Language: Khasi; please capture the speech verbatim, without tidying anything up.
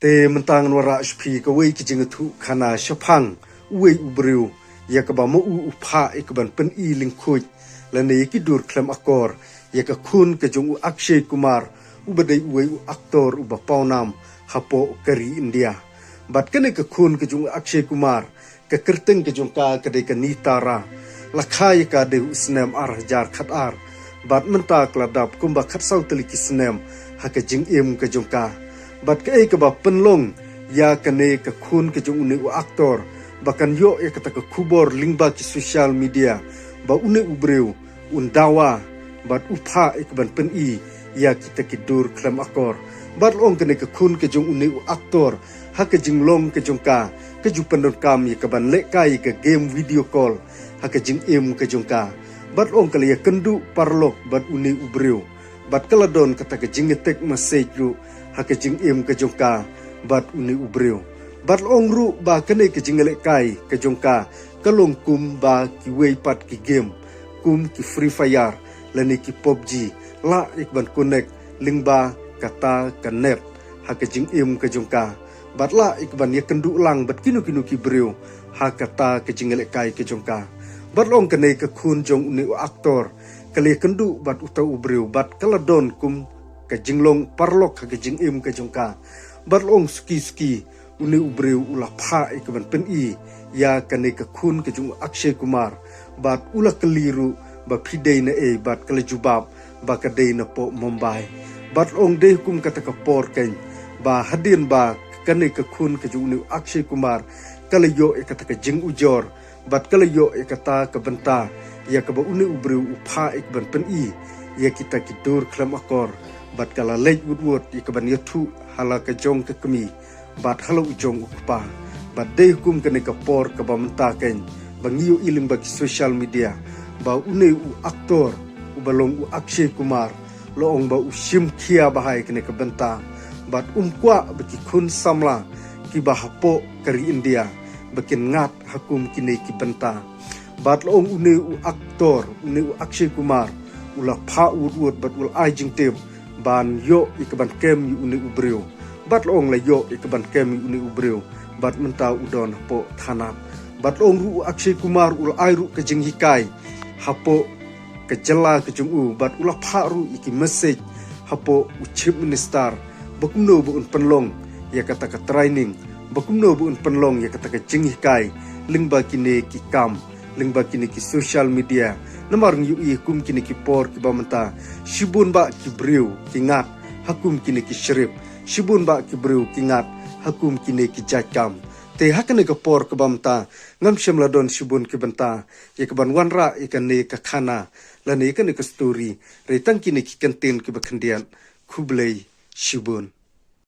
Te mynta ngan wanrah sha phi kawei ka jingïathuh khana shaphang uwei u briew ïa kaba ma u u phah ïa kaban pyni lyngkhuid lane ïa ki dur khlem akor ïa ka khun ka jong u Akshay Kumar, uba dei uwei u aktor uba pawnam hapoh ka ri India. Bad kane ka khun ka jong u Akshay Kumar, ka kyrteng ka jong ka ka dei ka Nitara. La kha ïa ka dei u snem ar hajar khat ar. Bad mynta ka la dap kumba khat saw tylli ki snem ha ka jingim ka jong ka. Bad kaei kaba pynlong ïa kane ka khun ka jong une u aktor ba kan ïoh ïa kata ka khubor lyngba ki social media ba une u briew un dawa bad u phah ïa kaban pyni ïa kita ki dur khlem akor. Bad la ong kane ka khun ka jong une u aktor ha ka jinglong ka jong ka, ka ju pyndonkam ïa kaban lehkai ïa ka game video call ha ka jingim ka jong ka. Bad la ong ka la ïakynduh paralok bad une u briew. Bad ka la don kata ka jingïatek message ruh ha ka jingim ka jong ka bad une u briew. Bad la ong ruh ba kane ka jinglehkai ka jong ka, ka long kumba kiwei pat ki game, kum ki Free Fire lane ki PUBG, lah ïa kaban connect lyngba kata ka net ha ka jingim ka jong ka. Bad lah ïa kaban ïakynduh lang bad kino kino ki briew ha kata ka jinglehkai ka jong ka. Bad la ong kane ka khun jong une u aktor, ka la ïakynduh bad uta u briew bad ka la don kum ka jinglong paralok ha ka jingim ka jong ka. Bad la ong suki suki, une u briew u la phah ïa kaban pyni ïa kane ka khun ka jong u Akshay Kumar. Bad u la kylli ruh ba phi dei naei bad ka la jubab ba ka dei napoh Mumbai. Bad la ong dei kum kata ka por keiñ ba hadien ba kane ka khun ka jong une u Akshay Kumar ka la ïoh ïa kata ka jingujor bad ka la ïoh ïa kata ka bynta ïa kaba une u briew u phah ïa kaban pyni ïa kita ki dur khlem akor. Bad ka la leit wut wut ïa kaban ïathuh ha la ka jong ka kmie bad ha la u jong u kpa. Bad dei kum kane ka por kaba mynta keiñ ba ngi ïohi lyngba ki social media ba une u aktor uba long u Akshay Kumar, la ong ba u shim khia bha ïa kane ka bynta. Bad um kwah ba ki khun samla kiba hapoh ka ri India ba kin ngat ha kum kine ki bynta. Bad la ong une u aktor, une u Akshay Kumar, u la phah wut wut bad u la ai jingtip ban ïoh ïa kaban kem ïa une u briew. Bad la ong la ïoh ïa kaban kem ïa une u briew. Bad mynta u don hapoh thana. Bad la ong ruh u Akshay Kumar u la ai ruh ka jinghikai hapoh ka jylla ka jong u, bad u la phah ruh ïa ki message hapoh u Chief Minister ba kumno ba un pynlong ïa kata ka training, ba kumno ba un pynlong ïa kata ka jinghikai lyngba kine ki kam, lyngba kine ki social media. Namar ngi ïohi kum kine ki por kiba mynta, shibun bah ki briew ki ngat ha kum kine ki script, shibun bah ki briew ki ngat ha kum kine ki jait kam. Te ha kane ka por kaba mynta ngam shym la don shibun ki bynta ïa kaban wanrah ïa kane ka khana lane ïa kane ka story. Hynrei tang kine ki kyntien kiba khyndiat. Khublei shibun.